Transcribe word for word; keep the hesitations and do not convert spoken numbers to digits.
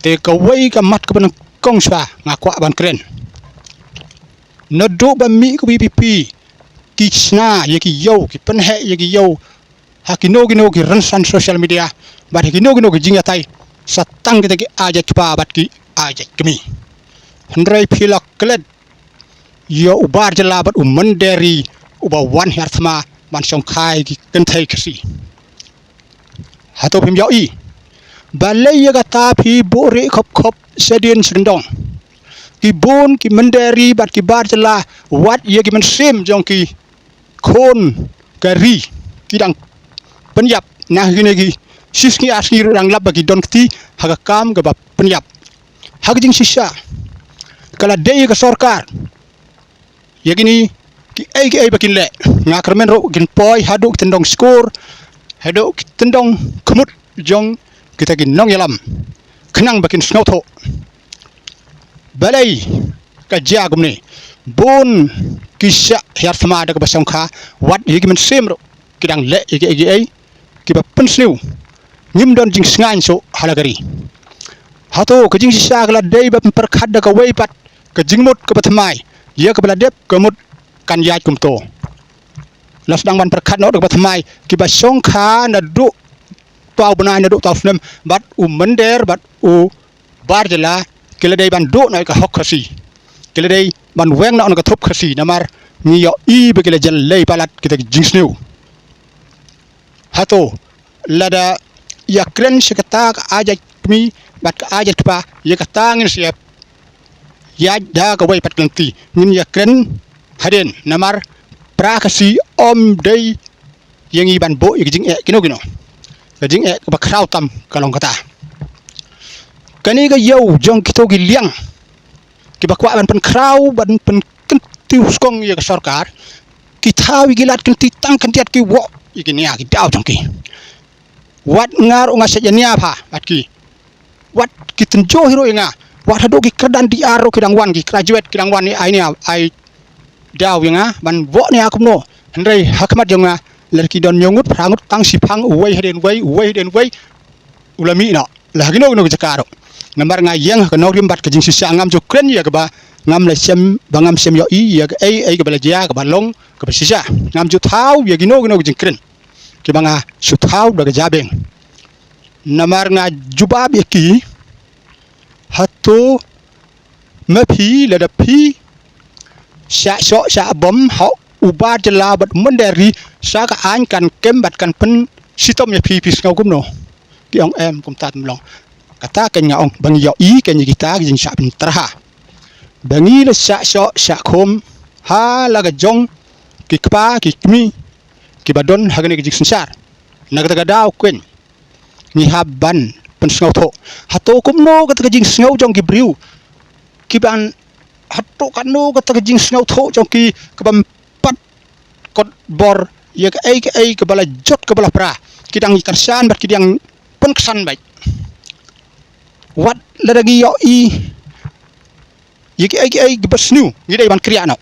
Te kawei ka mat kaba nyngkong shuwa nga kwah ban kren. Naduh ba mih ka VPP, ki shna ïa ki ïew, ki pynheh ïa ki ïew ha kino kino ki rynsan social media bad ha kino kino ki jingïatai, sa tang kita ki ajaid kpa bad ki ajaid kmie. Hynrei phi la klet ïa u Barjala bad u Mynder Ri uba wan hiar thma ban shongkha ïa ki kynthei Khasi. Hato phim ïohi? Balei ïa kata phi buhrieh khop khop shadien sha kyndong? Ki bun ki Mynder Ri bad ki Barjala, wat ïa ki mynsiem jong ki khun ka ri ki dang pynïap. Na kine ki shi sngi ar sngi ruh dang lap ba ki don kti ha ka kam kaba pynïap. Ha ka jingshisha, ka la dei ka sorkar ïa kine kiei kiei ba kin leh. Nga kyrmen ruh kin poi haduh ki tyndong skur, haduh ki tyndong khmut jong kita ki nongïalam, khnang ba kin sngewthuh. Balei ka jia kumne? Bun ki shah hiar thma da kaba shongkha, wat ïa ki mynsiem ruh ki dang leh ïa kiei kiei kiba pynsniew. Ngim don jingsngewsih ha la ka ri. Hato ka jingshisha ka la dei ban pyrkhat da kawei pat ka jingmut kaba thymmai ïa kaba la dep ka mut kan ïaid kumto? La sdang ban pyrkhat noh da kaba thymmai, kiba shongkha naduh taw bnai, naduh taw snem, bad u Mynder bad u Barjala ki la dei ban duh noh ïa ka hok Khasi, ki la dei ban weng noh na ka thup Khasi, namar ngi ïohi ba ki la jyllei palat kita ki jingsniew. Hato lada ïakren sha kata ka ajaid kmie bad ka ajaid kpa, ïa kata ngin sa ïa ïaid da kawei pat ka lynti. Ngin ïakren hadien, namar para Khasi ym dei ïa ngi ban buh ïa ka jingeh kino kino. Ka jingeh kaba khraw tam ka long kata. Kane ka ïew jong kito ki liang kiba kwah ban pynkhraw, ban pynkyntiew skong ïa ka sorkar, ki thaw ïa ki lad kynti tang khyndiat, ki woh ïa ki nia ki daw jong ki. Wat nga ruh nga shait ïa nia bha bad ki. Wat ki tynjuh hi ruh ïa nga. Wat haduh ki kyrdan D R ruh ki dang wan, ki graduate ki dang wan ïa ai nia, ai daw ïa nga ban woh nia kumno. Hynrei ha khmat jong nga, lada ki don hynñiew ngut, phra ngut, tang shiphang, uwei hadien uwei, uwei hadien uwei, u la mih noh la ha kino kino ki jaka ruh. Namar nga ïeng ha ka nongrim bad ka jingshisha, ngam ju kren ïa kaba ngam la shem, ba ngam shem ïohi ïa kaei kaei kaba la jia, kaba long kaba shisha. Ngam ju thaw ïa kino kino ki jingkren kiba nga shu thaw da ka jabieng. Namar nga jubab ïa ki, hato ma phi, lada phi shah shoh shah bom ha u Barjala bad u Mynder Ri, sa ka aiñ kan kem bad kan pynshitom ïa phi, phi sngew kumno? Ki ong em, kumta ym long. Kata ka nga ong ba ngi ïohi ka ngi kita ki jingshah pyntrha. Ba ngi la shah shoh shah khum ha la ka jong ki kpa ki kmie kiba don ha kane ka jingsynshar. Na kata ka daw keiñ ngi hap ban pynsngewthuh. Hato kumno kata ka jingsngew jong ki briew kiban, hato kano kata ka jingsngewthuh jong ki kaba ym pat kot bor ïa kaei kaei kaba la jot kaba la pra, ki dang ïa kyrshan bad ki dang pynksan bad. Wat lada ngi ïohi ïa kiei kiei kiba sniew, ngi dei ban kyrïah noh.